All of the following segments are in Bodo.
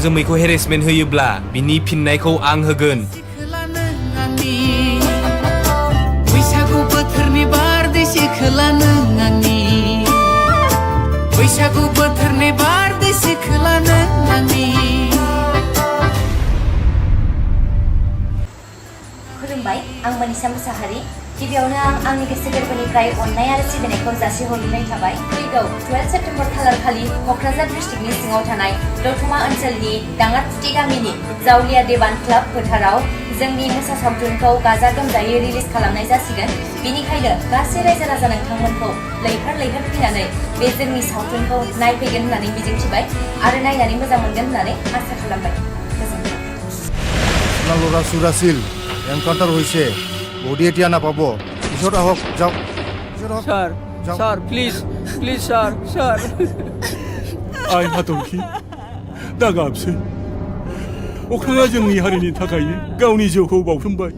जोमैखौ हेरेसमेन्ट होयोब्ला बिनि फिननायखौ आं होगोन। बैसागु बोथोरनि बारदै सिखोला नों आंनि बैसागु बोथोरनि बारदै सिखोला नों आंनि। खुलुमबाय, आं मनिषा मुसाहारि। गिबियावनो आंनि गोसो गोरबोनिफ्राय अननाय आरो सिबिनायखौ जासिहरनाय थाबाय। फैगौ 12 सेप्तेम्बर खालारखालि क'क्राझार डिस्ट्रिक्टनि सिङाव थानाय दतमा ओनसोलनि दाङाथुथि गामिनि जावलिया देवान क्लाब फोथाराव जोंनि मोसा सावथुनखौ गाजा गोमजायै रिलिज खालामनाय जासिगोन। बेनिखायनो गासै रायजो राजा नोंथांमोनखौ लैहोर लैहोर फैनानै बे जोंनि सावथुनखौ नायफैगोन होननानै मिजिंथिबाय आरो नायनानै मोजां मोनगोन होननानै आसा खालामबाय। गोजोनथों। এনকাউন্টার হয়েছে, বডি এতিয়া নাপাব, পিছত আহক, যাওক। স্যার প্লিজ প্লিজ স্যার आइ हाथरखि दा गाबसै। अख्राङा जोंनि हारिनि थाखायनो गावनि जिउखौ बावसोमबाय।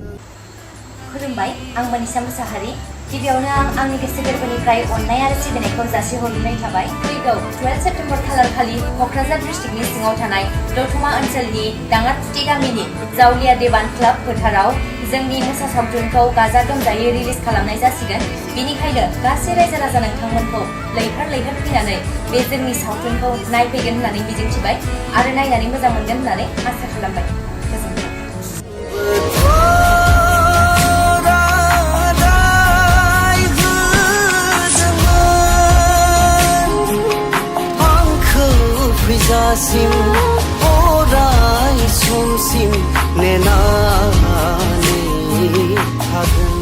खुलुमबाय, आं मनिषा मुसाहारि। गिबियावनो आंनि गोसो गोरबोनिफ्राय अननाय आरो सिबिनायखौ जासिहरनाय थाबाय। फैगौ 12 सेप्तेम्बर खालारखालि क'क्राझार डिस्ट्रिक्टनि सिङाव थानाय दतमा ओनसोलनि दाङाथुथि गामिनि जावलिया देवान क्लाब फोथाराव जोंनि मोसा सावथुनखौ गाजा गोमजायै रिलिज खालामनाय जासिगोन। बेनिखायनो गासै रायजो राजा नोंथांमोनखौ लैहोर लैहोर फैनानै बे जोंनि सावथुनखौ नायफैगोन होननानै मिजिंथिबाय आरो नायनानै मोजां मोनगोन होननानै आसा खालामबाय। गोजोनथों। जासिम अराय समसिम नेनानै थागोन।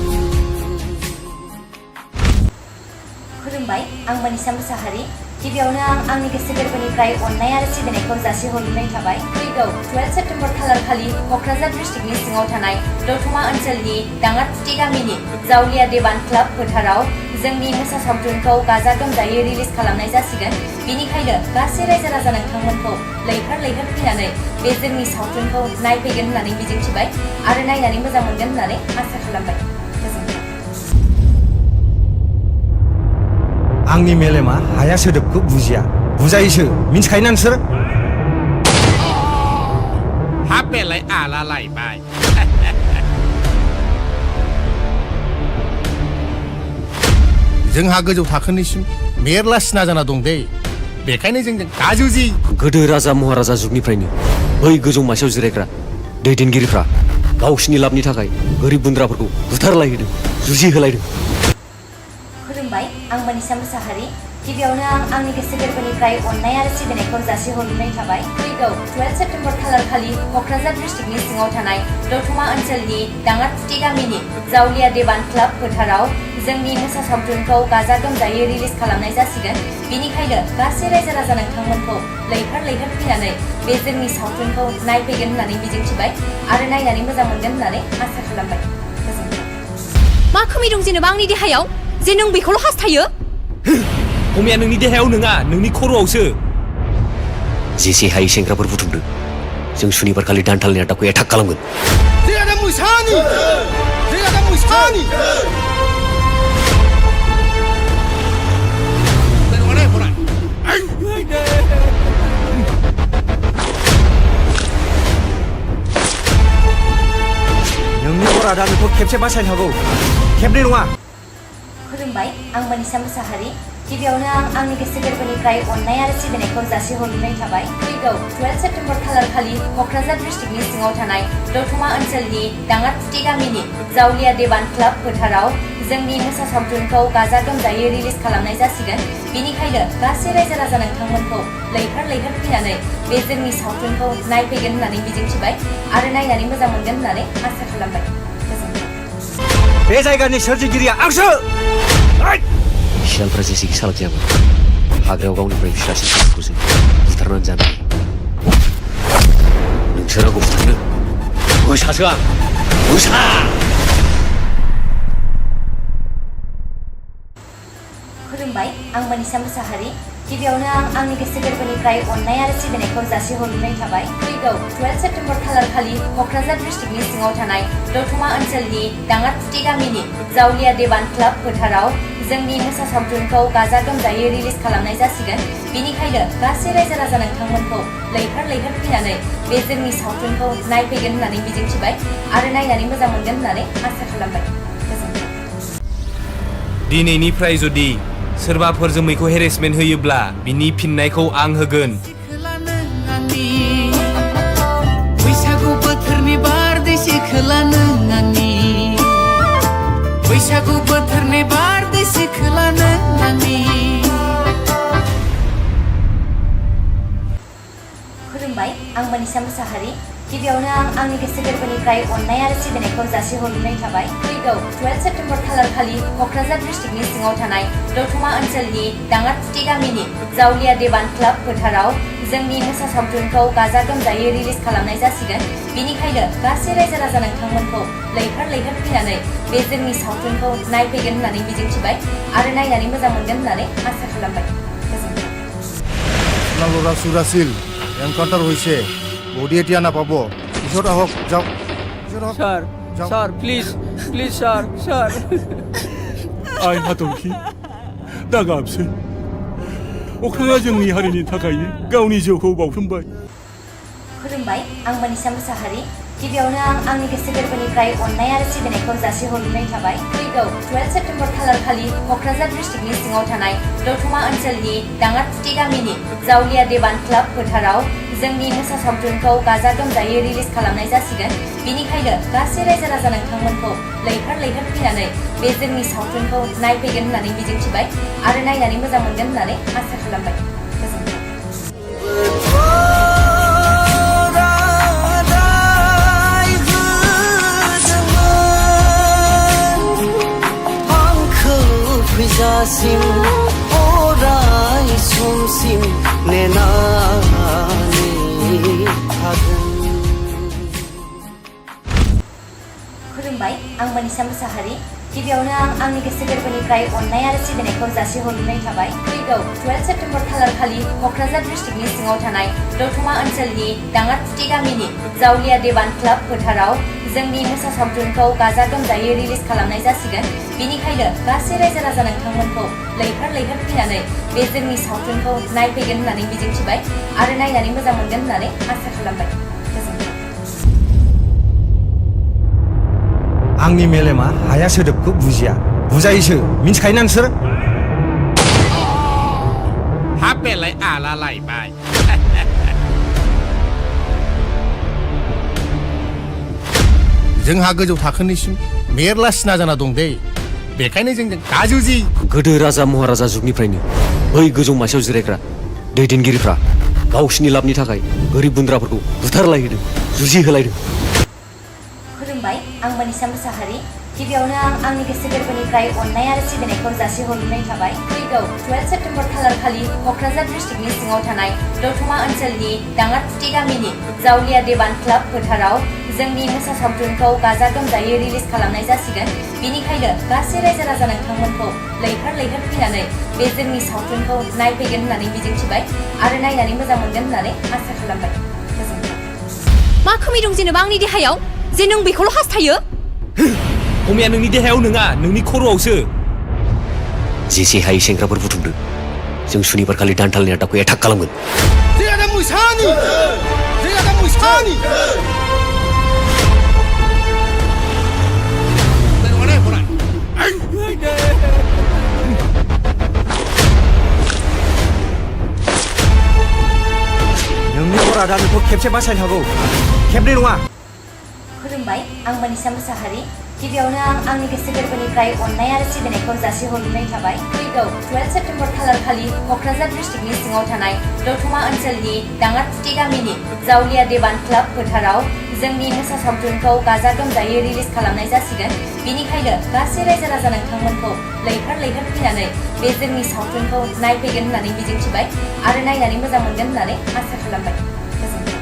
खुलुमबाय, आं मनिषा मुसाहारि। गिबियावनो आंनि गोसो गोरबोनिफ्राय अननाय आरो सिबिनायखौ जासिहरनाय थाबाय। फैगौ 12 सेप्तेम्बर खालारखालि क'क्राझार डिस्ट्रिक्टनि सिङाव थानाय दतमा ओनसोलनि दाङाथुथि गामिनि जावलिया देवान क्लाब फोथाराव जोंनि मोसा सावथुनखौ गाजा गोमजायै रिलिज खालामनाय जासिगोन। बेनिखायनो गासै रायजो राजा नोंथांमोनखौ लैहोर लैहोर फैनानै बे जोंनि सावथुनखौ नायफैगोन होननानै मिजिंथिबाय आरो नायनानै मोजां मोनगोन होननानै आसा खालामबाय। गोजोनथों। आंनि मेलेमा हाया सोदोबखौ बुजिया, बुजायोसो, मिन्थिखायोना नोंसोर? हाबेलाय आला लायबाय। जोंहा गोजौ थाखोनिसिम मेरला सिना जाना दं दे, बेखायनो जोंजों दाजुजि। गोदो राजा महाराजा जुगनिफ्रायनो बै गोजौ मासियाव जिरायग्रा दैदेनगिरिफ्रा गावसिनि लाबनि थाखाय गोरिब गुन्द्राफोरखौ बुथारलायहोदों, जुजिहोलायदों। खुलुमबाय, आं मनिषा मुसाहारि। गिबियावनो आंनि गोसो गोरबोनिफ्राय अननाय आरो सिबिनायखौ जासिहरनाय थाबाय। फैगौ 12 सेप्तेम्बर खालारखालि क'क्राझार डिस्ट्रिक्टनि सिङाव थानाय दतमा ओनसोलनि दाङाथुथि गामिनि जावलिया देवान क्लाब फोथाराव जोंनि मोसा सावथुनखौ गाजा गोमजायै रिलिज खालामनाय जासिगोन। बेनिखायनो गासै रायजो राजा नोंथांमोनखौ लैहोर लैहोर फैनानै बे जोंनि सावथुनखौ नायफैगोन होननानै मिजिंथिबाय आरो नायनानै मोजां मोनगोन होननानै आसा खालामबाय। गोजोनथों। मा खोमि दं जेनेबा आंनि देहायाव जे नों बेखौल' हास्थायो? खमिया नोंनि देहायाव नङा, नोंनि खर'आवसो। जेसे हायै सेंग्राफोर बुथुमदों, जों सुनिबार खालि दानथालनि आदाबखौ एटाक खालामगोन। नोंनि बरादा नोंखौ खेबसे बासायनो हागौ, खेबनै नङा। खुलुमबाय, आं मनिषा मुसाहारि। गिबियावनो आंनि गोसो गोरबोनिफ्राय अननाय आरो सिबिनायखौ जासिहरनाय थाबाय। फैगौ 12 सेप्तेम्बर खालारखालि क'क्राझार डिस्ट्रिक्टनि सिङाव थानाय दतमा ओनसोलनि दाङाथुथि गामिनि जावलिया देवान क्लाब फोथाराव जोंनि मोसा सावथुनखौ गाजा गोमजायै रिलिज खालामनाय जासिगोन। बेनिखायनो गासै रायजो राजा नोंथांमोनखौ लैहोर लैहोर फैनानै बे जोंनि सावथुनखौ नायफैगोन होननानै मिजिंथिबाय आरो नायनानै मोजां मोनगोन होननानै आसा खालामबाय। गोजोनथों। बे जायगानि सोरजिगिरिया आंसो। सियालफ्रा जेसेखि सालाक जायामोन, हाग्रायाव गावनिफ्राय फिसासिन जुनारखौ जों बुथारनानै जानो हायो। नोंसोर आंखौ बुथारनो मोसासो आं, मोसा। खुलुमबाय, आं मनिषा मुसाहारि। गिबियावनो आंनि गोसो गोरबोनिफ्राय अननाय आरो सिबिनायखौ जासिहरनाय थाबाय। फैगौ 12 सेप्तेम्बर खालारखालि क'क्राझार डिस्ट्रिक्टनि सिङाव थानाय दतमा ओनसोलनि दाङाथुथि गामिनि जावलिया देवान क्लाब फोथाराव जोंनि मोसा सावथुनखौ गाजा गोमजायै रिलिज खालामनाय जासिगोन। बेनिखायनो गासै रायजो राजा नोंथांमोनखौ लैहोर लैहोर फैनानै बे जोंनि सावथुनखौ नायफैगोन होननानै मिजिंथिबाय आरो नायनानै मोजां मोनगोन होननानै आसा खालामबाय। गोजोनथों। दिनैनिफ्राय जुदि सोरबाफोर जोमैखौ हेरेसमेन्ट होयोब्ला बिनि फिननायखौ आं होगोन। बैसागु बोथोरनि बारदै सिखोला नों आंनि बैसागु बोथोरनि बारदै सिखोला नों आंनि। खुलुमबाय, आं मनिषा मुसाहारि। गिबियावनो आं आंनि गोसो गोरबोनिफ्राय अननाय आरो सिबिनायखौ जासिहरनाय थाबाय। फैगौ 12 सेप्तेम्बर खालारखालि क'क्राझार डिस्ट्रिक्टनि सिङाव थानाय दतमा ओनसोलनि दाङारफुथि गामिनि जावलिया देवान क्लाब फोथाराव जोंनि मोसा सावथुनखौ गाजा गोमजायै रिलिज खालामनाय जासिगोन। बेनिखायनो गासै रायजो राजा नोंथांमोनखौ लैहोर लैहोर फैनानै बे जोंनि सावथुनखौ नायफैगोन होननानै मिजिंथिबाय आरो नायनानै मोजां मोनगोन होननानै आसा खालामबाय। गोजोनथों। নালোরা সুরাসিল এনকাউন্টার হয়েছে বডি এতিয়া নাপাব পিছত আহক যাওক পিছত আহক স্যার যাওক। Sir please please sir sir आइ हाथरखि दा गाबसै अख्राङा जोंनि हारिनि थाखायनो गावनि जिउखौ बाउसोमबाय। खुलुमबाय, आं मनिषा मुसाहारि। गिबियावनो आं आंनि गोसो गोरबोनिफ्राय अननाय आरो सिबिनायखौ जासिहरनाय थाबाय। फैगौ 12 सेप्तेम्बर खालारखालि क'क्राझार डिस्ट्रिक्टनि सिङाव थानाय दतमा ओनसोलनि दाङारफुथि गामिनि जावलिया देवान क्लाब फोथाराव जोंनि मोसा सावथुनखौ गाजा गोमजायै रिलिज खालामनाय जासिगोन। बेनिखायनो गासै रायजो राजा नोंथांमोनखौ लैहोर लैहोर फैनानै बे जोंनि सावथुनखौ नायफैगोन होननानै मिजिंथिबाय आरो नायनानै मोजां मोनगोन होननानै आसा खालामबाय। गोजोनथों। फैजासिम अराय समसिम नेनानै थागोन। खुलुमबाय, आं मनिषा मुसाहारि। गिबियावनो आं आंनि गोसो गोरबोनिफ्राय अननाय आरो सिबिनायखौ जासिहरनाय थाबाय। फैगौ 12 सेप्तेम्बर खालारखालि क'क्राझार डिस्ट्रिक्टनि सिङाव थानाय दतमा ओनसोलनि दाङारफुथि गामिनि जावलिया देवान क्लाब फोथाराव जोंनि मोसा सावथुनखौ गाजा गोमजायै रिलिज खालामनाय जासिगोन। बेनिखायनो गासै रायजो राजा नोंथांमोनखौ लैहोर लैहोर फैनानै बे जोंनि सावथुनखौ नायफैगोन होननानै मिजिंथिबाय आरो नायनानै मोजां मोनगोन होननानै आसा खालामबाय। गोजोनथों। आंनि मेलेमा हाया सोदोबखौ बुजिया बुजायोसो मिन्थिखायोना नोंसोर? हाबेलाय आलालायबाय। जोंहा गोजौ थाखोनिसिम मेरला सिना जाना दं दे बेखायनो जोंजों दाजुजि। गोदो राजा महाराजा जुगनिफ्रायनो बै गोजौ मासियाव जिरायग्रा दैदेनगिरिफ्रा गावसिनि लाबनि थाखाय गोरिब गुन्द्राफोरखौ बुथारलायहोदों, जुजिहोलायदों। खुलुमबाय, आं मनिषा मुसाहारि। गिबियावनो आं आंनि गोसो गोरबोनिफ्राय अननाय आरो सिबिनायखौ जासिहरनाय थाबाय। फैगौ 12 सेप्तेम्बर खालारखालि क'क्राझार डिस्ट्रिक्टनि सिङाव थानाय दतमा ओनसोलनि दाङारफुथि गामिनि जावलिया देवान क्लाब फोथाराव जोंनि मोसा सावथुनखौ गाजा गोमजायै रिलिज खालामनाय जासिगोन। बेनिखायनो गासै रायजो राजा नोंथांमोनखौ लैहोर लैहोर फैनानै बे जोंनि सावथुनखौ नायफैगोन होननानै मिजिंथिबाय आरो नायनानै मोजां मोनगोन होननानै आसा खालामबाय। गोजोनथों। मा खोमै दं जेनेबा आंनि देहायाव जे नों बेखौल' हास्थायो? अमाया नोंनि देहायाव नङा, नोंनि खर'आवसो। जेसे हायै सेंग्राफोर बुथुमदो जों सुनिबार खालि दान्थालनि आड्डाखौ एटाक खालामगोन। जोंहा मोसानि जोंहा मोसानि नोंनि अरादा नोंखौ खेबसे बासायनो हागौ, खेबनै नङा। खुलुमबाय, आं मनिषा मुसाहारि। गिबियावनो आं आंनि गोसो गोरबोनिफ्राय अननाय आरो सिबिनायखौ जासिहरनाय थाबाय। फैगौ 12 सेप्तेम्बर खालारखालि क'क्राझार डिस्ट्रिक्टनि सिङाव थानाय दतमा ओनसोलनि दाङारफुथि गामिनि जावलिया देवान क्लाब फोथाराव जोंनि मोसा सावथुनखौ गाजा गोमजायै रिलिज खालामनाय जासिगोन। बेनिखायनो गासै रायजो राजा नोंथांमोनखौ लैहोर लैहोर फैनानै बे जोंनि सावथुनखौ नायफैगोन होननानै मिजिंथिबाय आरो नायनानै मोजां मोनगोन होननानै आसा खालामबाय। गोजोनथों।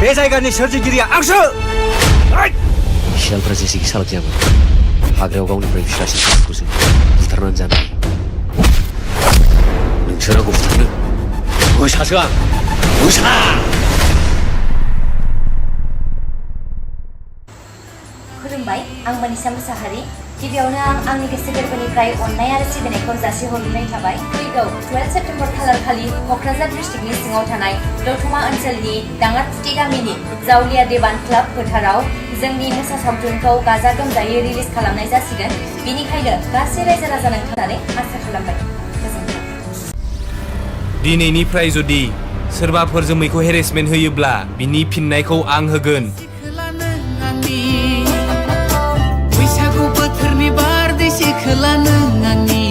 बे जायगानि सोरजिगिरिया आंसो। सियालफ्रा जेसेखि सालाक जायामोन हाग्रायाव गावनिफ्राय फिसासिन जुनारखौ जों बुथारनानै जानो हायो। नोंसोर आंखौ बुथारनो? मोसासो आं, मोसा। खुलुमबाय, आं मनिषा मुसाहारि। गिबियावनो आंनि गोसो गोरबोनिफ्राय अननाय आरो सिबिनायखौ जासिहरनाय थाबाय। फैगौ 12 सेप्तेम्बर खालारखालि क'क्राझार डिस्ट्रिक्टनि सिङाव थानाय दतमा ओनसोलनि दाङाथुथि गामिनि जावलिया देवान क्लाब फोथाराव जोंनि मोसा सावथुनखौ गाजा गोमजायै रिलिज खालामनाय जासिगोन। बेनिखायनो गासै रायजो राजानो होननानै आसा खालामबाय। गोजोनथों। दिनैनिफ्राय जुदि सोरबाफोर जोमैखौ हेरेसमेन्ट होयोब्ला बिनि फिननायखौ आं होगोन। बैसागु बोथोरनि बारदै सिखोला नों आंनि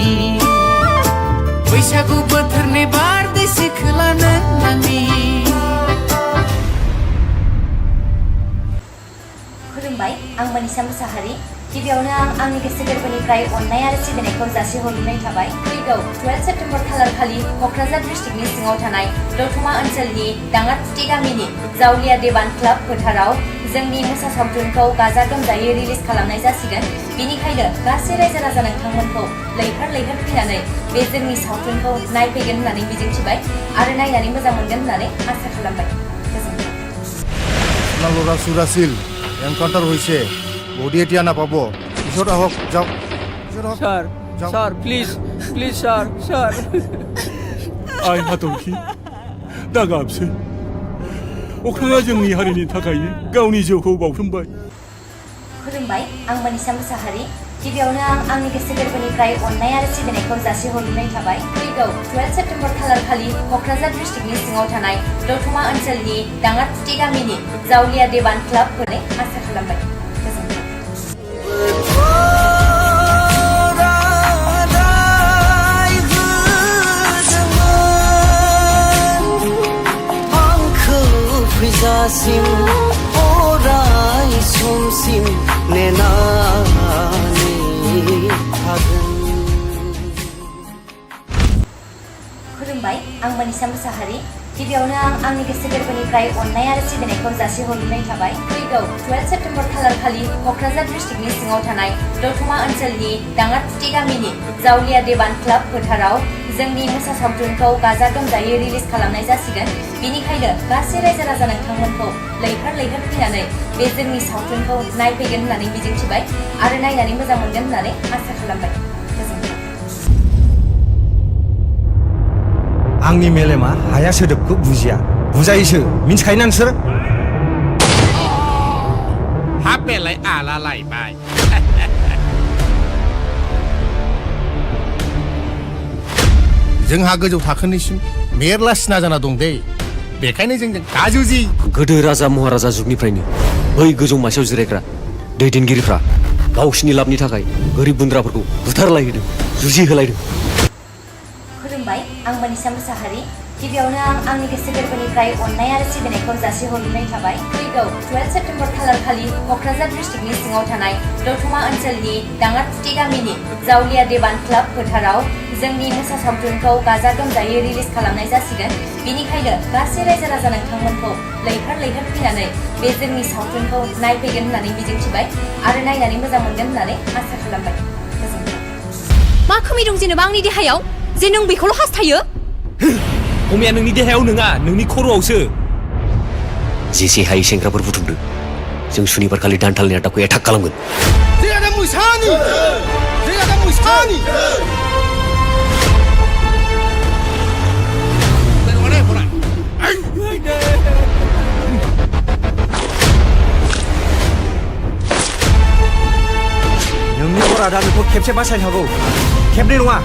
बैसागु बोथोरनि बारदै सिखोला नों आंनि। खुलुमबाय, आं मनिषा मुसाहारि। गिबियावनो आंनि गोसो गोरबोनिफ्राय अननाय आरो सिबिनायखौ जासिहरनाय थाबाय। फैगौ 12 सेप्तेम्बर खालारखालि क'क्राझार डिस्ट्रिक्टनि सिङाव थानाय दतमा ओनसोलनि दाङाथुथि गामिनि जावलिया देवान क्लाब फोथाराव जोंनि मोसा सावथुनखौ गाजा गोमजायै रिलिज खालामनाय जासिगोन। बेनिखायनो गासै रायजो राजा नोंथांमोनखौ लैहोर लैहोर फैनानै बे जोंनि सावथुनखौ नायफैगोन होननानै मिजिंथिबाय आरो नायनानै मोजां मोनगोन होननानै आसा खालामबाय। गोजोनथों। আপোনালোক চুৰাছিল এনকাউণ্টাৰ হৈছে বডি এতিয়া নাপাব পিছত আহক যাওক sir sir please please sir sir आइ हाथरखि दा गाबसै अख्राङा जोंनि हारिनि थाखायनो गावनि जिउखौ बाउसोमबाय। खुलुमबाय, आं मनिषा मुसाहारि। गिबियावनो आंनि गोसो गोरबोनिफ्राय अननाय आरो सिबिनायखौ जासिहरनाय थाबाय। फैगौ 12 सेप्तेम्बर खालारखालि क'क्राझार डिस्ट्रिक्टनि सिङाव थानाय दतमा ओनसोलनि दाङाथुथि गामिनि जावलिया देवान क्लाब होननानै आसा खालामबाय। गोजोनथों। फैजासिम अराय समसिम नेनानै थागोन। खुलुमबाय, आं मनिषा मुसाहारि। गिबियावनो आंनि गोसो गोरबोनिफ्राय अननाय आरो सिबिनायखौ जासिहरनाय थाबाय। फैगौ 12 सेप्तेम्बर खालारखालि क'क्राझार डिस्ट्रिक्टनि सिङाव थानाय दतमा ओनसोलनि दाङाथुथि गामिनि जावलिया देवान क्लाब फोथाराव जोंनि मोसा सावथुनखौ गाजा गोमजायै रिलिज खालामनाय जासिगोन। बेनिखायनो गासै रायजो राजा नोंथांमोनखौ लैहोर लैहोर फैनानै बे जोंनि सावथुनखौ नायफैगोन होननानै मिजिंथिबाय आरो नायनानै मोजां मोनगोन होननानै आसा खालामबाय। गोजोनथों। आंनि मेलेमा हाया सोदोबखौ बुजिया बुजायोसो मिन्थिखायोना नोंसोर? हाबेलाय आला लायबाय। जोंहा गोजौ थाखोनिसिम मेरला सिना जाना दं दे बेखायनो जोंजों दाजुजि। गोदो राजा महाराजा जुगनिफ्रायनो बै गोजौ मासियाव जिरायग्रा दैदेनगिरिफ्रा गावसिनि लाबनि थाखाय गोरिब गुन्द्राफोरखौ बुथारलायहोदों, जुजिहोलायदों। खुलुमबाय, आं मनिषा मुसाहारि। गिबियावनो आंनि गोसो गोरबोनिफ्राय अननाय आरो सिबिनायखौ जासिहरनाय थाबाय। फैगौ 12 सेप्तेम्बर खालारखालि क'क्राझार डिस्ट्रिक्टनि सिङाव थानाय दतमा ओनसोलनि दाङाथुथि गामिनि जावलिया देवान क्लाब फोथाराव जोंनि मोसा सावथुनखौ गाजा गोमजायै रिलिज खालामनाय जासिगोन। बेनिखायनो गासै रायजो राजा नोंथांमोनखौ लैहोर लैहोर फैनानै बे जोंनि सावथुनखौ नायफैगोन होननानै मिजिंथिबाय आरो नायनानै मोजां मोनगोन होननानै आसा खालामबाय। गोजोनथों। मा खोमै दं जेनेबा आंनि देहायाव जे नों बेखौल' हास्थायो? खमिया नोंनि देहायाव नङा, नोंनि खर'आवसो। जेसे हायै सेंग्राफोर बुथुमदों जों सुनिबार खालि दानथालनि आदाखौ एटाक खालामगोन। नोंनि अरादा नोंखौ खेबसे बासायनो हागौ, खेबनै नङा।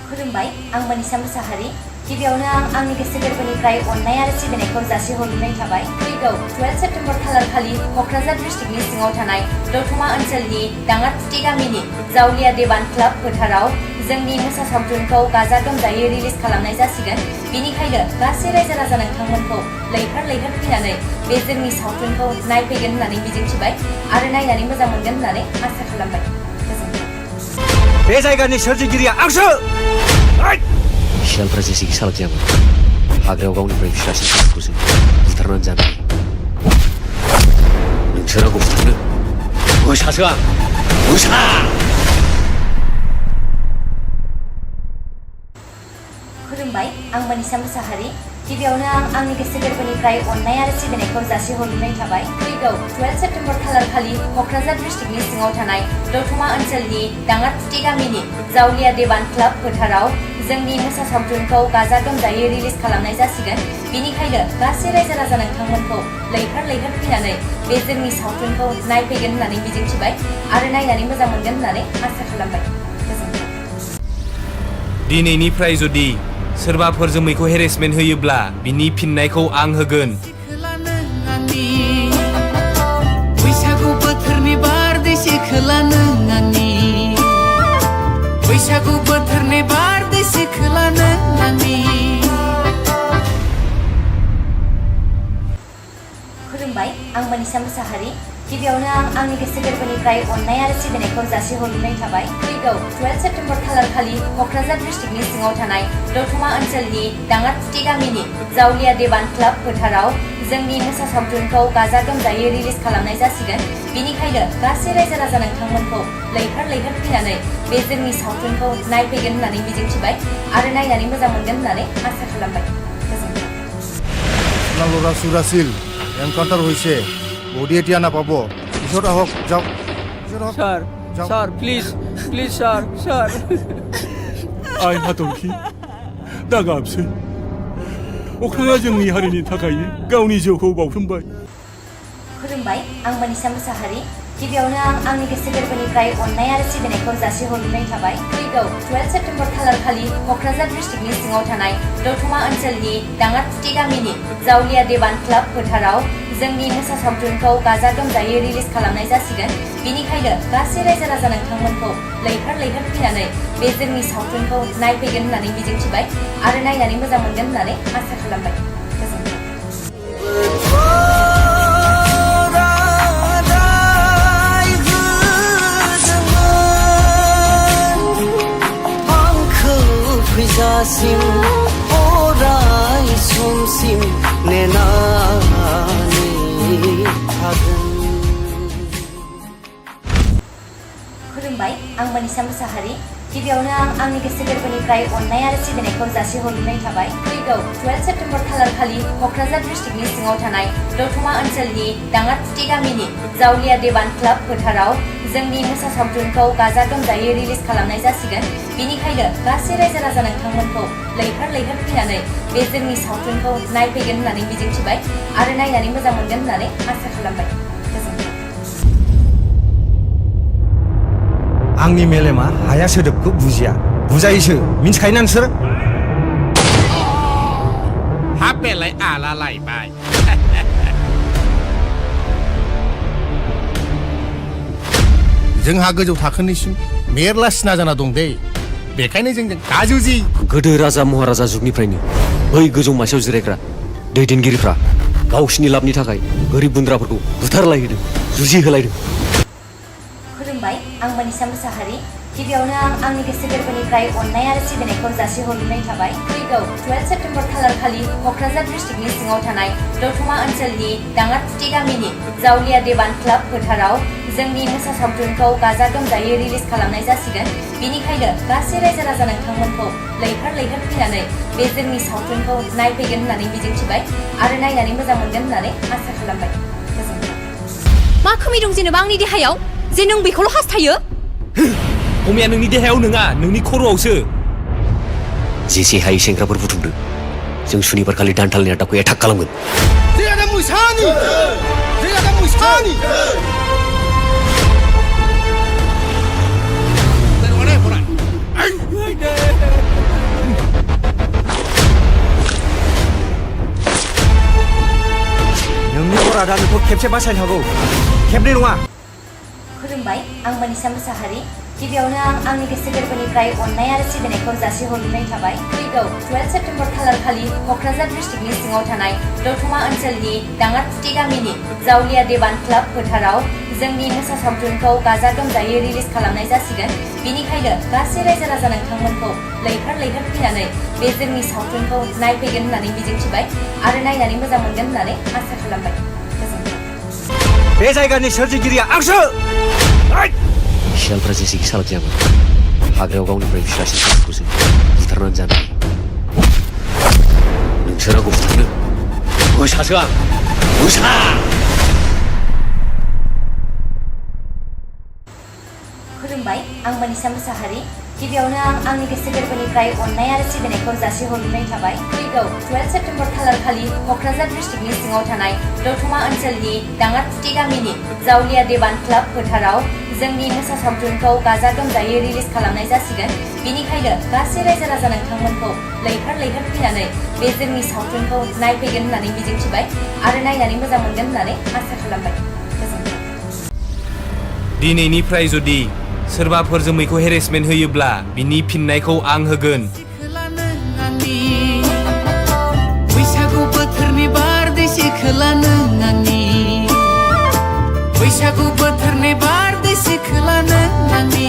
खुलुमबाय, आं मनिषा मुसाहारि। गिबियावनो आंनि गोसो गोरबोनिफ्राय अननाय आरो सिबिनायखौ जासिहरनाय थाबाय। फैगौ 12 सेप्तेम्बर खालारखालि क'क्राझार डिस्ट्रिक्टनि सिङाव थानाय दतमा ओनसोलनि दाङाथुथि गामिनि जावलिया देवान क्लाब फोथाराव जोंनि मोसा सावथुनखौ गाजा गोमजायै रिलिज खालामनाय जासिगोन। बेनिखायनो गासै रायजो राजा नोंथांमोनखौ लैहोर लैहोर फैनानै बे जोंनि सावथुनखौ नायफैगोन होननानै मिजिंथिबाय आरो नायनानै मोजां मोनगोन होननानै आसा खालामबाय। गोजोनथों। बे जायगानि सोरजिगिरिया आंसो। सियालफ्रा जेसेखि सालाक जायामोन हाग्रायाव गावनिफ्राय फिसासिन सालाकखौ जों बुथारनानै जानो हायो। नोंसोर आंखौ बुथारनो मोसासो आं, मोसा। खुलुमबाय, आं मनिषा मुसाहारि। गिबियावनो आंनि गोसो गोरबोनिफ्राय अननाय आरो सिबिनायखौ जासिहरनाय थाबाय। फैगौ 12 सेप्तेम्बर खालारखालि क'क्राझार डिस्ट्रिक्टनि सिङाव थानाय दतमा ओनसोलनि दाङारफुथि गामिनि जावलिया देवान क्लाब फोथाराव जोंनि मोसा सावथुनखौ गाजा गोमजायै रिलिज खालामनाय जासिगोन। बेनिखायनो गासै रायजो राजा नोंथांमोनखौ लैहोर लैहोर फैनानै बे जोंनि सावथुनखौ नायफैगोन होननानै मिजिंथिबाय आरो नायनानै मोजां मोनगोन होननानै आसा खालामबाय। गोजोनथों। दिनैनिफ्राय जुदि सोरबाफोर जोमैखौ हेरेसमेन्ट होयोब्ला बिनि फिननायखौ आं होगोन। बैसागु बोथोरनि बारदै सिख्ला नों आंनि बैसागु बोथोरनि बारदै सिख्ला नों आंनि। खुलुमबाय, आं मनिषा मुसाहारि। गिबियावनो आंनि गोसो गोरबोनिफ्राय अननाय आरो सिबिनायखौ जासिहरनाय थाबाय। फैगौ 12 सेप्तेम्बर खालारखालि क'क्राझार डिस्ट्रिक्टनि सिङाव थानाय दतमा ओनसोलनि दाङारफुथि गामिनि जावलिया देवान क्लाब फोथाराव जोंनि मोसा सावथुनखौ गाजा गोमजायै रिलिज खालामनाय जासिगोन। बेनिखायनो गासै रायजो राजा नोंथांमोनखौ लैहोर लैहोर फैनानै बे जोंनि सावथुनखौ नायफैगोन होननानै मिजिंथिबाय आरो नायनानै मोजां मोनगोन होननानै आसा खालामबाय। गोजोनथों। আপোনালোক চুৰাছিল এনকাউণ্টাৰ হৈছে বডি এতিয়া নাপাব পিছত আহক যাওক sir sir please please sir sir आइ हाथरखि दा गाबसै अख्राङा जोंनि हारिनि थाखायनो गावनि जिउखौ बावसोमबाय। खुलुमबाय, आं मनिषा मुसाहारि। गिबियावनो आंनि गोसो गोरबोनिफ्राय अननाय आरो सिबिनायखौ जासिहरनाय थाबाय। फैगौ 12 सेप्तेम्बर खालारखालि क'क्राझार डिस्ट्रिक्टनि सिङाव थानाय दतमा ओनसोलनि दाङारफुथि गामिनि जावलिया देवान क्लाब फोथाराव जोंनि मोसा सावथुनखौ गाजा गोमजायै रिलिज खालामनाय जासिगोन। बेनिखायनो गासै रायजो राजा नोंथांमोनखौ लैहोर लैहोर फैनानै बे जोंनि सावथुनखौ नायफैगोन होननानै मिजिंथिबाय आरो नायनानै मोजां मोनगोन होननानै आसा खालामबाय। गोजोनथों। फैजासिम अराय समसिम नेनानै थागोन। खुलुमबाय, आं मनिषा मुसाहारि। गिबियावनो आंनि गोसो गोरबोनिफ्राय अननाय आरो सिबिनायखौ जासिहरनाय थाबाय। फैगौ 12 सेप्तेम्बर खालारखालि क'क्राझार डिस्ट्रिक्टनि सिङाव थानाय दतमा ओनसोलनि दाङारफुथि गामिनि जावलिया देवान क्लाब फोथाराव जोंनि मोसा सावथुनखौ गाजा गोमजायै रिलिज खालामनाय जासिगोन। बेनिखायनो गासै रायजो राजा नोंथांमोनखौ लैहोर लैहोर फैनानै बे जोंनि सावथुनखौ नायफैगोन होननानै मिजिंथिबाय आरो नायनानै मोजां मोनगोन होननानै आसा खालामबाय। गोजोनथों। आंनि मेलेमा हाया सोदोबखौ बुजिया, बुजायोसो मिन्थिखायोना नोंसोर? हाबेलाय आला लायबाय। जोंहा गोजौ थाखोनिसिम मेरला सिना जाना दं दे बेखायनो जोंजों गाजुजि। गोदो राजा महाराजा जुगनिफ्रायनो बै गोजौ मासियाव जिरायग्रा दैदेनगिरिफ्रा गावसिनि लाबनि थाखाय गोरिब गुन्द्राफोरखौ बुथारलायहोदों, जुजिहोलायदों। खुलुमबाय, आं मनिषा मुसाहारि। गिबियावनो आंनि गोसो गोरबोनिफ्राय अननाय आरो सिबिनायखौ जासिहरनाय थाबाय। फैगौ 12 सेप्तेम्बर खालारखालि क'क्राझार डिस्ट्रिक्टनि सिङाव थानाय दतमा ओनसोलनि दाङारफुथि गामिनि जावलिया देवान क्लाब फोथाराव जोंनि मोसा सावथुनखौ गाजा गोमजायै रिलिज खालामनाय जासिगोन। बेनिखायनो गासै रायजो राजा नोंथांमोनखौ लैहोर लैहोर फैनानै बे जोंनि सावथुनखौ नायफैगोन होननानै मिजिंथिबाय आरो नायनानै मोजां मोनगोन होननानै आसा खालामबाय। गोजोनथों। मा खोमै दं जेनेबा आंनि देहायाव जे नों बेखौल' हास्थायो? अमाया नोंनि देहायाव नङा, नोंनि खर'आवसो। जेसे हायै सेंग्राफोर बुथुमदों, जों सुनिबार खालि दानथालनि आदाखौ एटाक खालामगोन। नोंनि अरादा नोंखौ खेबसे बासायनो हागौ, खेबनै नङा। खुलुमबाय, आं मनिषा मुसाहारि। गिबियावनो आंनि गोसो गोरबोनिफ्राय अननाय आरो सिबिनायखौ जासिहरनाय थाबाय। फैगौ 12 सेप्तेम्बर खालारखालि क'क्राझार डिस्ट्रिक्टनि सिङाव थानाय दतमा ओनसोलनि दाङारफुथि गामिनि जावलिया देवान क्लाब फोथाराव जोंनि मोसा सावथुनखौ गाजा गोमजायै रिलिज खालामनाय जासिगोन। बेनिखायनो गासै रायजो राजा नोंथांमोनखौ लैहोर लैहोर फैनानै बे जोंनि सावथुनखौ नायफैगोन होननानै मिजिंथिबाय आरो नायनानै मोजां मोनगोन होननानै आसा खालामबाय। गोजोनथों। बे जायगानि सोरजिगिरिया आंसो। सियालफ्रा जेसेखि सालाक जायामोन, हाग्रायाव गावनिफ्राय फिसासिन बुथारनानै जानो। नोंसोर सोरांखौ बुथारनो मोसासो आं मोसा खुलुमबाय आं मनीषा मुसाहारी गिबियावनो आंनि गोसो गोरबोनिफ्राय अननाय आरो सिबिनायखौ जासिहरनाय थाबाय फैगौ 12 सेप्तेम्बर खालारखालि क'क्राझार डिस्ट्रिक्टनि सिङाव थानाय दतमा ओनसोलनि दाङारफुथि गामिनि जावलिया देवान क्लाब फोथाराव जोंनि मोसा सावथुनखौ गाजा गोमजायै रिलिज खालामनाय जासिगोन बेनिखायनो गासै रायजो राजा नोंथांमोनखौ लैहोर लैहोर फैनानै बे जोंनि सावथुनखौ नायफैगोन होननानै मिजिंथिबाय आरो नायनानै मोजां मोनगोन होननानै आसा खालामबाय गोजोनथों दिनैनिफ्राय जुदि सोरबाफोर जोमैखौ हेरेसमेन्ट होयोब्ला बिनि फिननायखौ आं होगोन बैसागु बोथोरनि बारदै सिख्ला नों आंनि बैसागु बोथोरनि बारदै सिख्ला नों आंनि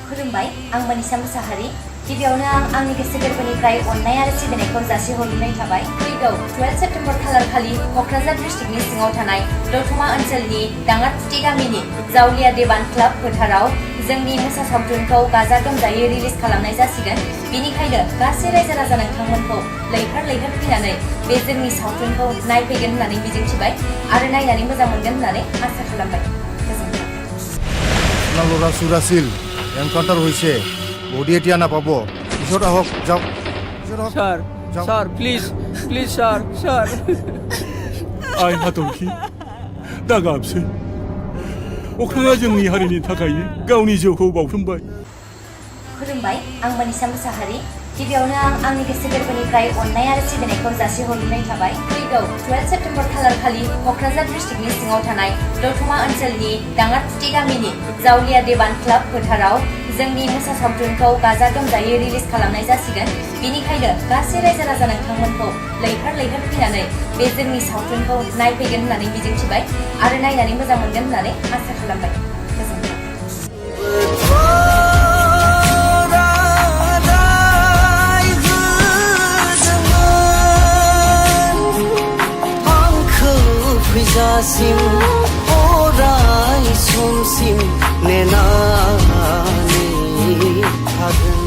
खुलुमबाय आं मनीषा मुसाहारी गिबियावनो आंनि गोसो गोरबोनिफ्राय अननाय आरो सिबिनायखौ जासिहरनाय थाबाय फैगौ 12 सेप्तेम्बर खालारखालि क'क्राझार डिस्ट्रिक्टनि सिङाव थानाय दतमा ओनसोलनि दाङारफुथि गामिनि जावलिया देवान क्लाब फोथाराव जोंनि मोसा सावथुनखौ गाजा गोमजायै रिलिज खालामनाय जासिगोन बेनिखायनो गासै रायजो राजा नोंथांमोनखौ लैहोर लैहोर फैनानै बे जोंनि सावथुनखौ नायफैगोन होननानै मिजिंथिबाय आरो नायनानै मोजां मोनगोन होननानै आसा खालामबाय गोजोनथों সোণালৰা চুৰাছিল এনকাউণ্টাৰ হৈছে বডি এতিয়া নাপাব পিছত আহক যাওক sir sir please please sir sir आइ हाथरखि दा गाबसै अख्राङा जोंनि हारिनि थाखायनो गावनि जिउखौ बावसोमबाय खुलुमबाय आं मनीषा मुसाहारी गिबियावनो आंनि गोसो गोरबोनिफ्राय अननाय आरो सिबिनायखौ जासिहरनाय थाबाय फैगौ 12 सेप्तेम्बर खालारखालि क'क्राझार डिस्ट्रिक्टनि सिङाव थानाय दतमा ओनसोलनि दाङारफुथि गामिनि जावलिया देवान क्लाब फोथाराव जोंनि मोसा सावथुनखौ गाजा गोमजायै रिलिज खालामनाय जासिगोन बेनिखायनो गासै रायजो राजा नोंथांमोनखौ लैहोर लैहोर फैनानै बे जोंनि सावथुनखौ नायफैगोन होननानै मिजिंथिबाय आरो नायनानै मोजां मोनगोन होननानै आसा खालामबाय गोजोनथों फैजासिम अराय समसिम नेनानै थागोन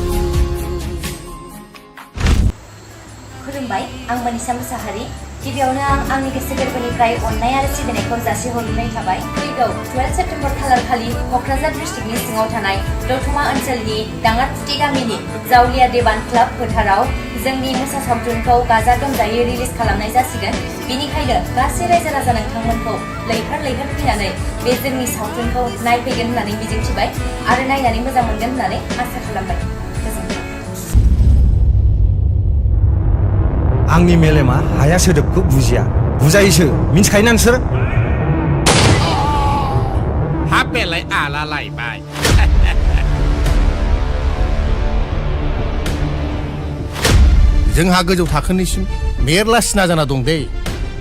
खुलुमबाय आं मनीषा मुसाहारी गिबियावनो आंनि गोसो गोरबोनिफ्राय अननाय आरो सिबिनायखौ जासिहरनाय थाबाय फैगौ 12 सेप्तेम्बर खालारखालि क'क्राझार डिस्ट्रिक्टनि सिङाव थानाय दतमा ओनसोलनि दाङारफुथि गामिनि जावलिया देवान क्लाब फोथाराव जोंनि मोसा सावथुनखौ गाजा गोमजायै रिलिज खालामनाय जासिगोन बेनिखायनो गासै रायजो राजा नोंथांमोनखौ लैहोर लैहोर फैनानै बे जोंनि सावथुनखौ नायफैगोन होननानै मिजिंथिबाय आरो नायनानै मोजां मोनगोन होननानै आसा खालामबाय गोजोनथों आंनि मेलेमा हाया सोदोबखौ बुजिया बुजायोसो मिन्थिखायोना नोंसोर हाबेलाय आला लायबाय जोंहा गोजौ थाखोनिसिम मेरला सिना जाना दं दे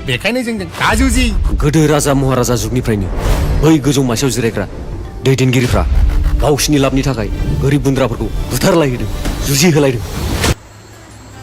बेखायनो जोंजों गाजुजि गोदो राजा महाराजा जुगनिफ्रायनो बै गोजौ मासियाव जिरायग्रा दैदेनगिरिफ्रा गावसिनि लाबनि थाखाय गोरिब गुन्द्राफोरखौ बुथारलायहोदों जुजिहोलायदों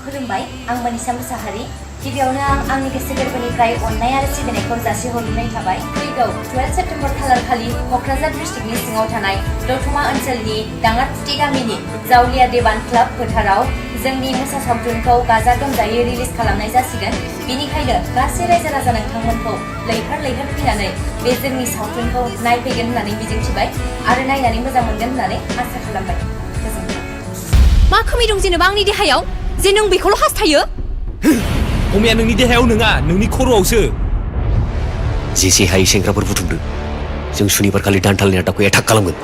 खुलुमबाय आं मनीषा मुसाहारी गिबियावनो आंनि गोसो गोरबोनिफ्राय अननाय आरो सिबिनायखौ जासिहरनाय थाबाय फैगौ 12 सेप्तेम्बर खालारखालि क'क्राझार डिस्ट्रिक्टनि सिङाव थानाय दतमा ओनसोलनि दाङारफुथि गामिनि जावलिया देवान क्लाब फोथाराव जोंनि मोसा सावथुनखौ गाजा गोमजायै रिलिज खालामनाय जासिगोन बेनिखायनो गासै रायजो राजा नोंथांमोनखौ लैहोर लैहोर फैनानै बे जोंनि सावथुनखौ नायफैगोन होननानै मिजिंथिबाय आरो नायनानै मोजां मोनगोन होननानै आसा खालामबाय गोजोनथों मा खोमै दं जेनेबा आंनि देहायाव जे नों बेखौल' हास्थायो अमाया नोंनि देहायाव नङा नोंनि खर'आवसो जेसे हायै सेंग्राफोर बुथुमदों जों सुनिबार खालि दानथालनि आदाबखौ एटाक खालामगोन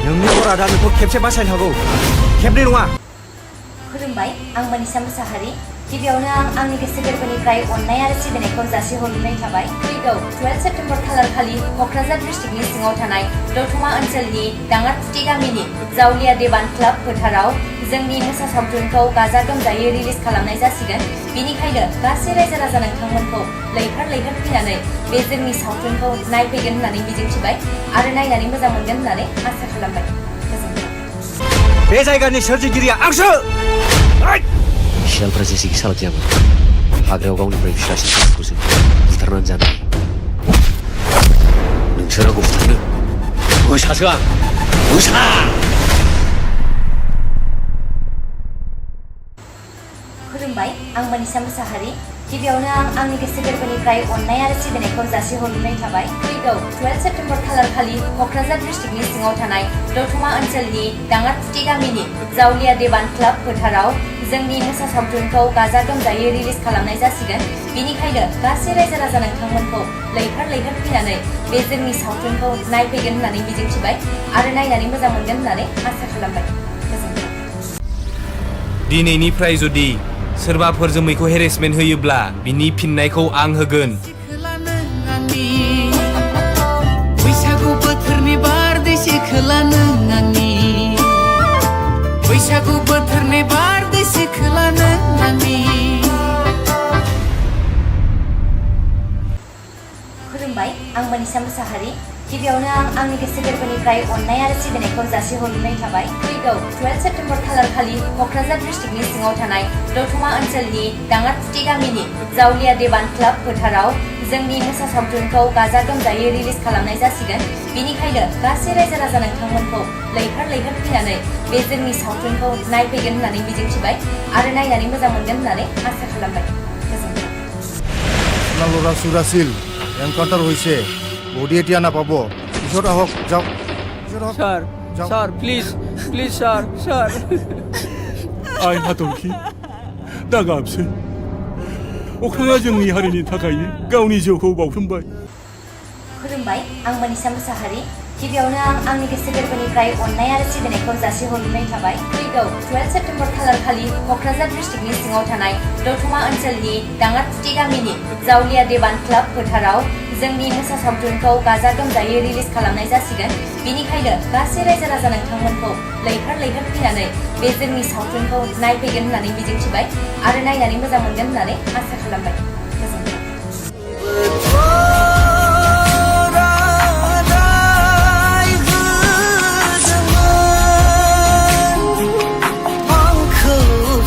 नोंनि अरादा नोंखौ खेबसे बासायनो हागौ खेबनै नङा खुलुमबाय आं मनीषा मुसाहारी गिबियावनो आंनि गोसो गोरबोनिफ्राय अननाय आरो सिबिनायखौ जासिहरनाय थाबाय फैगौ 12 सेप्तेम्बर खालारखालि क'क्राझार डिस्ट्रिक्टनि सिङाव थानाय दतमा ओनसोलनि दाङारफुथि गामिनि जावलिया देवान क्लाब फोथाराव जोंनि मोसा सावथुनखौ गाजा गोमजायै रिलिज खालामनाय जासिगोन बेनिखायनो गासै रायजो राजा नोंथांमोनखौ लैहोर लैहोर फैनानै बे जोंनि सावथुनखौ नायफैगोन होननानै मिजिंथिबाय आरो नायनानै मोजां मोनगोन होननानै आसा खालामबाय गोजोनथों बे बे जायगानि सोरजिगिरिया आंसो सियालफ्रा जेसेखि सालाक जायामोन हाग्रायाव गावनिफ्राय फिसासिन सासेखौसो बुथारनानै जानो नोंसोर आंखौ बुथारनो मोसासो आं मोसा खुलुमबाय आं मनीषा मुसाहारि गिबियावनो आंनि गोसो गोरबोनिफ्राय अननाय आरो सिबिनायखौ जासिहरनाय थाबाय फैगौ 12 सेप्तेम्बर खालारखालि क'क्राझार डिस्ट्रिक्टनि सिङाव थानाय दतमा ओनसोलनि दाङाथुथि गामिनि जावलिया देवान क्लाब फोथाराव जोंनि मोसा सावथुनखौ गाजा गोमजायै रिलिज खालामनाय जासिगोन बेनिखायनो गासै रायजो राजा नोंथांमोनखौ लैहोर लैहोर फैनानै बे जोंनि सावथुनखौ नायफैगोन होननानै मिजिंथिबाय आरो नायनानै मोजां मोनगोन होननानै आसा खालामबाय गोजोनथों दिनैनिफ्राय जुदि सोरबाफोर जोमैखौ हेरेसमेन्ट होयोब्ला बिनि फिननायखौ आं होगोन बैसागु बोथोरनि बारदैसो खोला नों आंनि बैसागु बोथोरनि बारदैसो खोला नों आंनि खुलुमबाय आं मनीषा मुसाहारि गिबियावनो आंनि गोसो गोरबोनिफ्राय अननाय आरो सिबिनायखौ जासिहरनाय थाबाय फैगौ 12 सेप्तेम्बर खालारखालि क'क्राझार डिस्ट्रिक्टनि सिङाव थानाय दतमा ओनसोलनि दाङाथुथि गामिनि जावलिया देवान क्लाब फोथाराव जोंनि मोसा सावथुनखौ गाजा गोमजायै रिलिज खालामनाय जासिगोन बेनिखायनो गासै रायजो राजा नोंथांमोनखौ लैहोर लैहोर फैनानै बे जोंनि सावथुनखौ नायफैगोन होननानै मिजिंथिबाय आरो नायनानै मोजां मोनगोन होननानै आसा खालामबाय गोजोनथों সোণালৰা চুৰাছিল এনকাউণ্টাৰ হৈছে বডি এতিয়া নাপাব পিছত আহক যাওক sir sir please please sir sir आइ हाथरखि दा गाबसै अख्राङा जोंनि हारिनि थाखायनो गावनि जिउखौ बावसोमबाय खुलुमबाय आं मनीषा मुसाहारि गिबियावनो आंनि गोसो गोरबोनिफ्राय अननाय आरो सिबिनायखौ जासिहरनाय थाबाय फैगौ 12 सेप्तेम्बर खालारखालि क'क्राझार डिस्ट्रिक्टनि सिङाव थानाय दतमा ओनसोलनि दाङाथुथि गामिनि जावलिया देवान क्लाब फोथाराव जोंनि मोसा सावथुनखौ गाजा गोमजायै रिलिज खालामनाय जासिगोन बेनिखायनो गासै रायजो राजा नोंथांमोनखौ लैहोर लैहोर फैनानै बे जोंनि सावथुनखौ नायफैगोन होननानै मिजिंथिबाय आरो नायनानै मोजां मोनगोन होननानै आसा खालामबाय गोजोनथों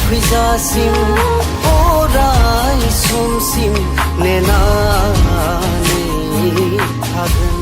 फैजासिम अराय समसिम नेनानै थागोन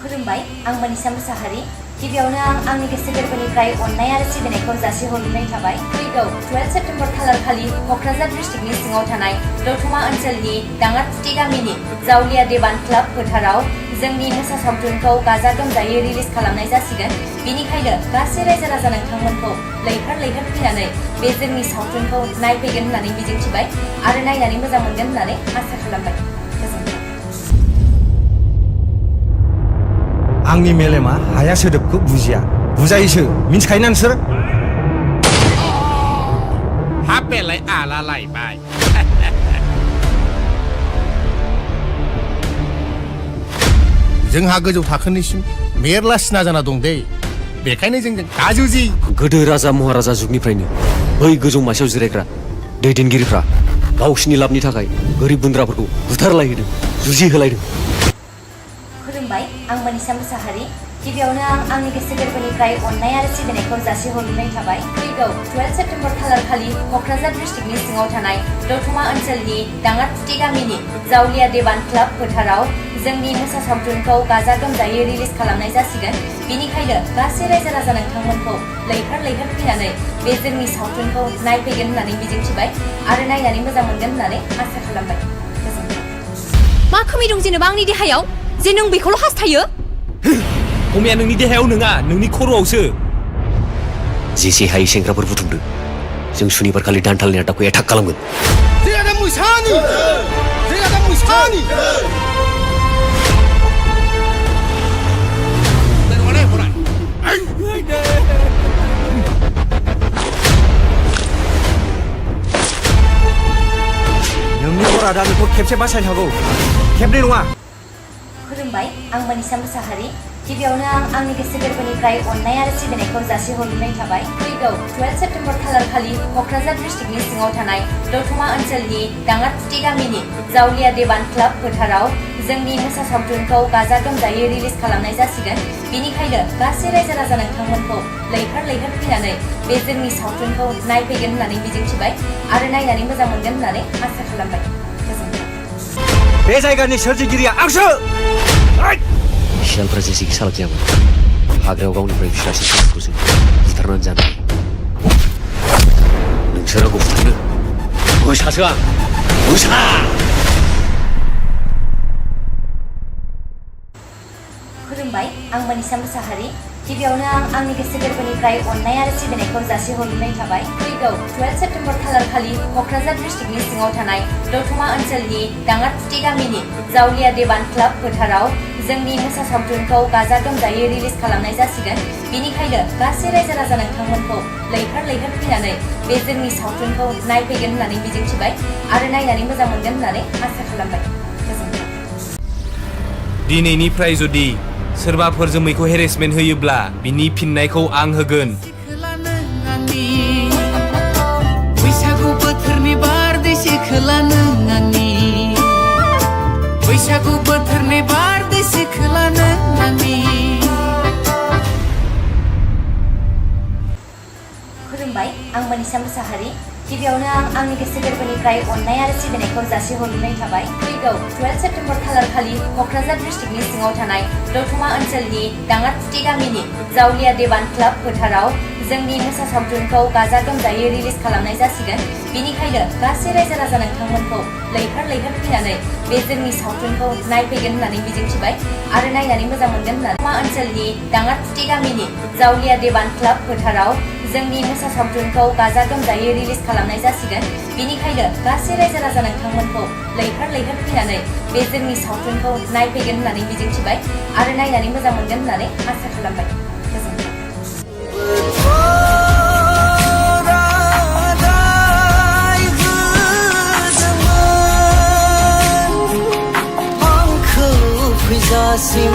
खुलुमबाय आं मनीषा मुसाहारि गिबियावनो आंनि गोसो गोरबोनिफ्राय अननाय आरो सिबिनायखौ जासिहरनाय थाबाय फैगौ 12 सेप्तेम्बर खालारखालि क'क्राझार डिस्ट्रिक्टनि सिङाव थानाय दतमा ओनसोलनि दाङाथुथि गामिनि जावलिया देवान क्लाब फोथाराव जोंनि मोसा सावथुनखौ गाजा गोमजायै रिलिज खालामनाय जासिगोन बेनिखायनो गासै रायजो राजा नोंथांमोनखौ लैहोर लैहोर फैनानै बे जोंनि सावथुनखौ नायफैगोन होननानै मिजिंथिबाय आरो नायनानै मोजां मोनगोन होननानै आसा खालामबाय गोजोनथों आंनि मेलेमा हाया सोदोबखौ बुजिया बुजायोसो मिन्थिखायोना नोंसोर हाबेलाय आला लायबाय जोंहा गोजौ थाखोनिसिम मेरला सिना जाना दं दे बेखायनो जोंजों दाजुजि गोदो राजा महाराजा जुगनिफ्रायनो बै गोजौ मासियाव जिरायग्रा दैदेनगिरिफ्रा गावसिनि लाबनि थाखाय गोरिब गुन्द्राफोरखौ बुथारलायहोदों जुजिहोलायदों खुलुमबाय आं मनीषा मुसाहारि गिबियावनो आंनि गोसो गोरबोनिफ्राय अननाय आरो सिबिनायखौ जासिहरनाय थाबाय फैगौ 12 सेप्तेम्बर खालारखालि क'क्राझार डिस्ट्रिक्टनि सिङाव थानाय दतमा ओनसोलनि दाङाथुथि गामिनि जावलिया देवान क्लाब फोथाराव जोंनि मोसा सावथुनखौ गाजा गोमजायै रिलिज खालामनाय जासिगोन बेनिखायनो गासै रायजो राजा नोंथांमोनखौ लैहोर लैहोर फैनानै बे जोंनि सावथुनखौ नायफैगोन होननानै मिजिंथिबाय आरो नायनानै मोजां मोनगोन होननानै आसा खालामबाय गोजोनथों मा खोमै दं जेनेबा आंनि देहायाव जे नों बेखौल' हास्थायो अमाया नोंनि देहायाव नङा नोंनि खर'आवसो जेसे हायै सेंग्राफोर बुथुमदों जों सुनिबार खालि दानथालनि आड्डाखौ एटाक खालामगोन नोंनि बरादा बेखौ खेबसे बासायनो हागौ खेबनै नङा खुलुमबाय आं मनीषा मुसाहारि गिबियावनो आंनि गोसो गोरबोनिफ्राय अननाय आरो सिबिनायखौ जासिहरनाय थाबाय फैगौ 12 सेप्तेम्बर खालारखालि क'क्राझार डिस्ट्रिक्टनि सिङाव थानाय दतमा ओनसोलनि दाङाथुथि गामिनि जावलिया देवान क्लाब फोथाराव जोंनि मोसा सावथुनखौ गाजा गोमजायै रिलिज खालामनाय जासिगोन। बेनिखायनो गासै रायजो राजा नोंथांमोनखौ लैहोर लैहोर फैनानै बे जोंनि सावथुनखौ नायफैगोन होननानै मिजिंथिबाय आरो नायनानै मोजां मोनगोन होननानै आसा खालामबाय। गोजोन्थों। बे जायगानि सोरजिगिरिया आंसो। सियालफ्रा जेसेखि सालाक जायामोन हाग्रायाव गावनिफ्राय फिसासिन सासेखौ जों बुथारनानै जानो हायो। नोंसोर आंखौ बुथारनो मोसासो आं मोसा। खुलुमबाय, आं मनिषा मुसाहारि। गिबियावनो आं आंनि गोसो गोरबोनिफ्राय अननाय आरो सिबिनायखौ जासिहरग्रोनाय थाबाय। फैगौ 12 सेप्तेम्बर खालार खालि क'क्राझार डिस्ट्रिक्टनि सिङाव थानाय दतमा ओनसोलनि दाङारफुथि गामिनि जावलिया देवान क्लाब फोथाराव जोंनि मोसा सावथुनखौ गाजा गोमजायै रिलिज खालामनाय जासिगोन। बेनिखायनो गासै रायजो राजा नोंथांमोनखौ लैहोर लैहोर फैनानै बे जोंनि सावथुनखौ नायफैगोन होननानै मिजिंथिबाय आरो नायनानै मोजां मोनगोन होननानै आसा खालामबाय। गोजोन्थों। दिनैनिफ्राय जुदि सोरबाफोर जोमैखौ हेरेसमेन्ट होयोब्ला बिनि फिननायखौ आं होगोन। बैसागु बोथोरनि बारदै सिखोला नों आंनि बैसागु बोथोरनि बारदै सिखोला नों आंनि। खुलुमबाय, आं मनिषा मुसाहारि। गिबियावनो आं आंनि गोसो गोरबोनिफ्राय अननाय आरो सिबिनायखौ जासिहरग्रोनाय थाबाय। फैगौ 12 सेप्तेम्बर खालार खालि क'क्राझार डिस्ट्रिक्टनि सिङाव थानाय दतमा ओनसोलनि दाङारफुथि गामिनि जावलिया देवान क्लाब फोथाराव जोंनि मोसा सावथुनखौ गाजा गोमजायै रिलिज खालामनाय जासिगोन। बेनिखायनो गासै रायजो राजा नोंथांमोनखौ लैहोर लैहोर फैनानै बे जोंनि सावथुनखौ नायफैगोन होननानै मिजिंथिबाय आरो नायनानै मोजां मोनगोन होननानै दतमा ओनसोलनि दाङारफुथि गामिनि जावलिया देवान क्लाब फोथाराव जोंनि मोसा सावथुनखौ गाजा गोमजायै रिलिज खालामनाय जासिगोन। बेनिखायनो गासै रायजो राजा नोंथांमोनखौ लैहोर लैहोर फैनानै बे जोंनि सावथुनखौ नायफैगोन होननानै मिजिंथिबाय आरो नायनानै मोजां मोनगोन होननानै आसा खालामबाय। गोजोन्थों। फैजासिम